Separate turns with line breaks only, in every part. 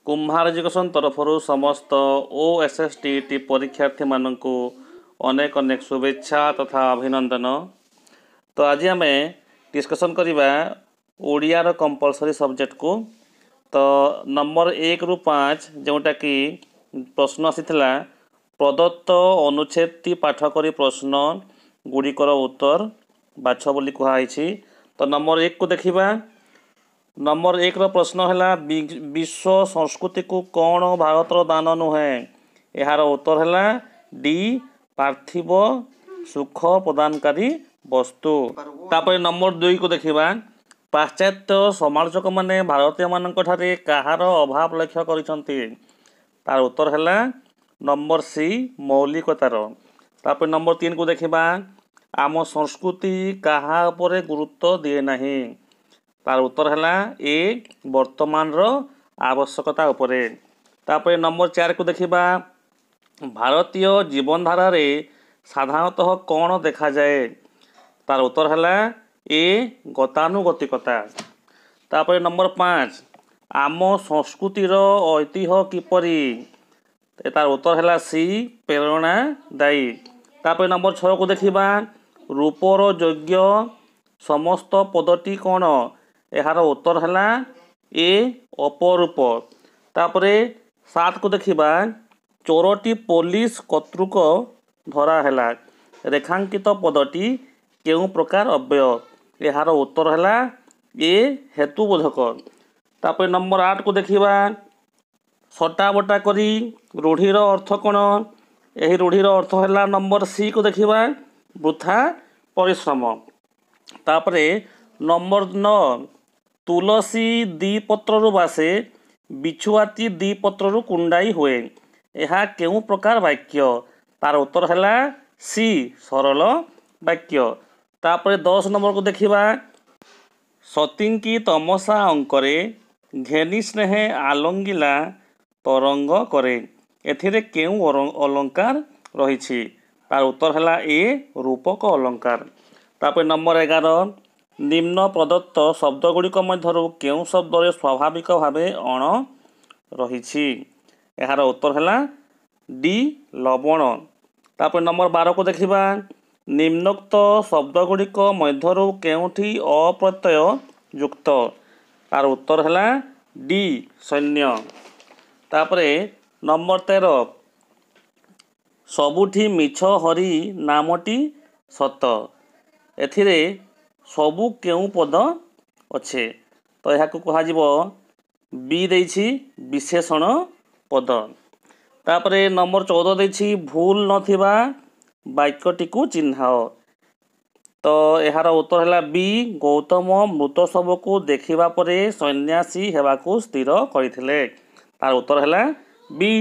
କୁମ୍ଭାର education ତରଫରୁ ସମସ୍ତ OSSTET ପରୀକ୍ଷାର୍ଥୀମାନଙ୍କୁ ଅନେକ ଅନେକ ଶୁଭେଚ୍ଛା ତଥା ଅଭିନନ୍ଦନ। ତ ଆଜି ଆମେ ଡିସ୍କସନ୍ କରିବା ଓଡ଼ିଆର କମ୍ପଲସରି ସବଜେକ୍ଟକୁ। ତ ନମ୍ବର 1ରୁ 5 ଯେଉଁଟାକି ପ୍ରଶ୍ନ ଆସିଥିଲା, ପ୍ରଦତ୍ତ ଅନୁଚ୍ଛେଦଟି ପାଠ କରି ପ୍ରଶ୍ନ ଗୁଡ଼ିକର ଉତ୍ତର ବାଛ ବୋଲି କୁହାହେଇଛି। ତ ନମ୍ବର 1କୁ ଦେଖିବା। ନମ୍ବର 1ର ପ୍ରଶ୍ନ ହେଲା, ବିଶ୍ୱ ସଂସ୍କୃତିକୁ କ'ଣ ଭାରତର ଦାନ ନୁହେଁ? ଏହାର ଉତ୍ତର ହେଲା ଡି, ପାର୍ଥିବ ସୁଖ ପ୍ରଦାନକାରୀ ବସ୍ତୁ। ତାପରେ ନମ୍ବର 2କୁ ଦେଖିବା। ପାଶ୍ଚାତ୍ୟ ସମାଲୋଚକମାନେ ଭାରତୀୟମାନଙ୍କ ଠାରେ କାହାର ଅଭାବ ଲକ୍ଷ୍ୟ କରିଛନ୍ତି? ତାର ଉତ୍ତର ହେଲା ନମ୍ବର ସି, ମୌଳିକତାର। ତାପରେ ନମ୍ବର 3କୁ ଦେଖିବା। ଆମ ସଂସ୍କୃତି କାହା ଉପରେ ଗୁରୁତ୍ୱ ଦିଏ ନାହିଁ? ତାର ଉତ୍ତର ହେଲା ଏ, ବର୍ତ୍ତମାନର ଆବଶ୍ୟକତା ଉପରେ। ତାପରେ ନମ୍ବର 4କୁ ଦେଖିବା। ଭାରତୀୟ ଜୀବନଧାରାରେ ସାଧାରଣତଃ କ'ଣ ଦେଖାଯାଏ? ତାର ଉତ୍ତର ହେଲା ଏ, ଗତାନୁଗତିକତା। ତାପରେ ନମ୍ବର 5, ଆମ ସଂସ୍କୃତିର ଐତିହ୍ୟ କିପରି? ତାର ଉତ୍ତର ହେଲା ସି, ପ୍ରେରଣାଦାୟୀ। ତାପରେ ନମ୍ବର 6କୁ ଦେଖିବା। ରୂପର ଯୋଗ୍ୟ ସମସ୍ତ ପଦଟି କ'ଣ? ଏହାର ଉତ୍ତର ହେଲା ଏ, ଅପରୂପ। ତାପରେ 7କୁ ଦେଖିବା। ଚୋରଟି ପୋଲିସ କର୍ତ୍ତୃକ ଧରା ହେଲା, ରେଖାଙ୍କିତ ପଦଟି କେଉଁ ପ୍ରକାର ଅବ୍ୟୟ? ଏହାର ଉତ୍ତର ହେଲା ଏ, ହେତୁବୋଧକ। ତାପରେ ନମ୍ବର 8କୁ ଦେଖିବା। ସଟା ବଟା କରି ରୂଢ଼ିର ଅର୍ଥ କ'ଣ? ଏହି ରୂଢ଼ିର ଅର୍ଥ ହେଲା ନମ୍ବର ସିକୁ ଦେଖିବା, ବୃଥା ପରିଶ୍ରମ। ତାପରେ ନମ୍ବର 9, ତୁଳସୀ ଦି ପତ୍ରରୁ ବାସେ, ବିଛୁଆତି ଦି ପତ୍ରରୁ କୁଣ୍ଡାଇ ହୁଏ, ଏହା କେଉଁ ପ୍ରକାର ବାକ୍ୟ? ତାର ଉତ୍ତର ହେଲା ସି, ସରଳ ବାକ୍ୟ। ତାପରେ 10 ନମ୍ବରକୁ ଦେଖିବା। ସତୀଙ୍କି ତମସା ଅଙ୍କରେ ଘେନି ସ୍ନେହେ ଆଲଙ୍ଗିଲା ତରଙ୍ଗ କରେ, ଏଥିରେ କେଉଁ ଅଳଙ୍କାର ରହିଛି? ତାର ଉତ୍ତର ହେଲା ଏ, ରୂପକ ଅଳଙ୍କାର। ତାପରେ ନମ୍ବର 11, ନିମ୍ନ ପ୍ରଦତ୍ତ ଶବ୍ଦ ଗୁଡ଼ିକ ମଧ୍ୟରୁ କେଉଁ ଶବ୍ଦରେ ସ୍ୱାଭାବିକ ଭାବେ ଅଣ ରହିଛି? ଏହାର ଉତ୍ତର ହେଲା ଡି, ଲବଣ। ତାପରେ ନମ୍ବର 12କୁ ଦେଖିବା। ନିମ୍ନୋକ୍ତ ଶବ୍ଦ ଗୁଡ଼ିକ ମଧ୍ୟରୁ କେଉଁଠି ଅପ୍ରତ୍ୟୟ ଯୁକ୍ତ? ତାର ଉତ୍ତର ହେଲା ଡି, ସୈନ୍ୟ। ତାପରେ ନମ୍ବର 13, ସବୁଠି ମିଛ ହରି ନାମଟି ସତ, ଏଥିରେ ସବୁ କେଉଁ ପଦ ଅଛି? ତ ଏହାକୁ କୁହାଯିବ ବି ଦେଇଛି, ବିଶେଷଣ ପଦ। ତାପରେ ନମ୍ବର 14 ଦେଇଛି, ଭୁଲ ନଥିବା ବାକ୍ୟଟିକୁ ଚିହ୍ନାଅ। ତ ଏହାର ଉତ୍ତର ହେଲା ବି, ଗୌତମ ମୃତ ଶବକୁ ଦେଖିବା ପରେ ସନ୍ନ୍ୟାସୀ ହେବାକୁ ସ୍ଥିର କରିଥିଲେ। ତାର ଉତ୍ତର ହେଲା ବି।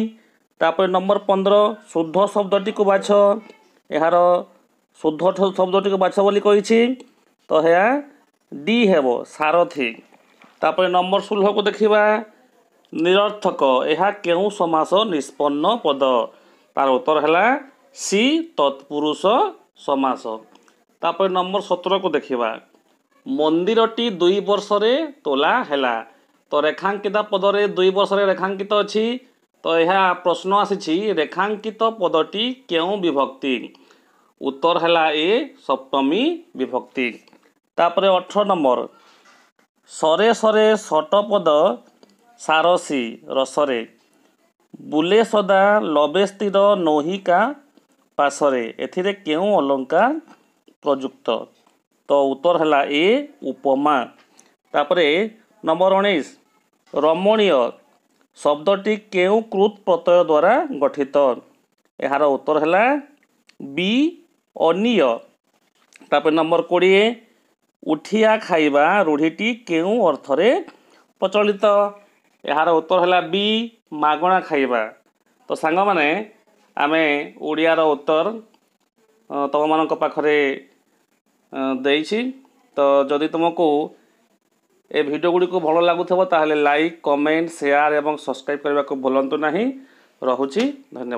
ତାପରେ ନମ୍ବର 15, ଶୁଦ୍ଧ ଶବ୍ଦଟିକୁ ବାଛ। ଏହାର ଶୁଦ୍ଧ ଶବ୍ଦଟିକୁ ବାଛ ବୋଲି କହିଛି, ତ ଏହା ଡି ହେବ, ସାରଥୀ। ତାପରେ ନମ୍ବର 16କୁ ଦେଖିବା। ନିରର୍ଥକ ଏହା କେଉଁ ସମାସ ନିଷ୍ପନ୍ନ ପଦ? ତାର ଉତ୍ତର ହେଲା ସି, ତତ୍ପୁରୁଷ ସମାସ। ତାପରେ ନମ୍ବର 17କୁ ଦେଖିବା। ମନ୍ଦିରଟି 2 ବର୍ଷରେ ତୋଲା ହେଲା, ତ ରେଖାଙ୍କିତ ପଦରେ 2 ବର୍ଷରେ ରେଖାଙ୍କିତ ଅଛି। ତ ଏହା ପ୍ରଶ୍ନ ଆସିଛି, ରେଖାଙ୍କିତ ପଦଟି କେଉଁ ବିଭକ୍ତି? ଉତ୍ତର ହେଲା ଏ, ସପ୍ତମୀ ବିଭକ୍ତି। ତାପରେ 18 ନମ୍ବର, ସରେ ସରେ ଷଟପଦ ସାରସୀ ରସରେ ବୁଲେ ସଦା ଲବେ ସ୍ଥିର ନୋହିକା ପାଶରେ, ଏଥିରେ କେଉଁ ଅଳଙ୍କାର ପ୍ରଯୁକ୍ତ? ତ ଉତ୍ତର ହେଲା ଏ, ଉପମା। ତାପରେ ନମ୍ବର 19, ରମଣୀୟ ଶବ୍ଦଟି କେଉଁ କୃତ ପ୍ରତ୍ୟୟ ଦ୍ୱାରା ଗଠିତ? ଏହାର ଉତ୍ତର ହେଲା ବି, ଅନିୟ। ତାପରେ ନମ୍ବର 20, ଉଠିଆ ଖାଇବା ରୂଢ଼ିଟି କେଉଁ ଅର୍ଥରେ ପ୍ରଚଳିତ? ଏହାର ଉତ୍ତର ହେଲା ବି, ମାଗଣା ଖାଇବା। ତ ସାଙ୍ଗମାନେ, ଆମେ ଓଡ଼ିଆର ଉତ୍ତର ତୁମମାନଙ୍କ ପାଖରେ ଦେଇଛି। ତ ଯଦି ତୁମକୁ ଏ ଭିଡ଼ିଓ ଗୁଡ଼ିକୁ ଭଲ ଲାଗୁଥିବ, ତାହେଲେ ଲାଇକ୍, କମେଣ୍ଟ, ସେୟାର ଏବଂ ସବସ୍କ୍ରାଇବ୍ କରିବାକୁ ଭୁଲନ୍ତୁ ନାହିଁ। ରହୁଛି, ଧନ୍ୟବାଦ।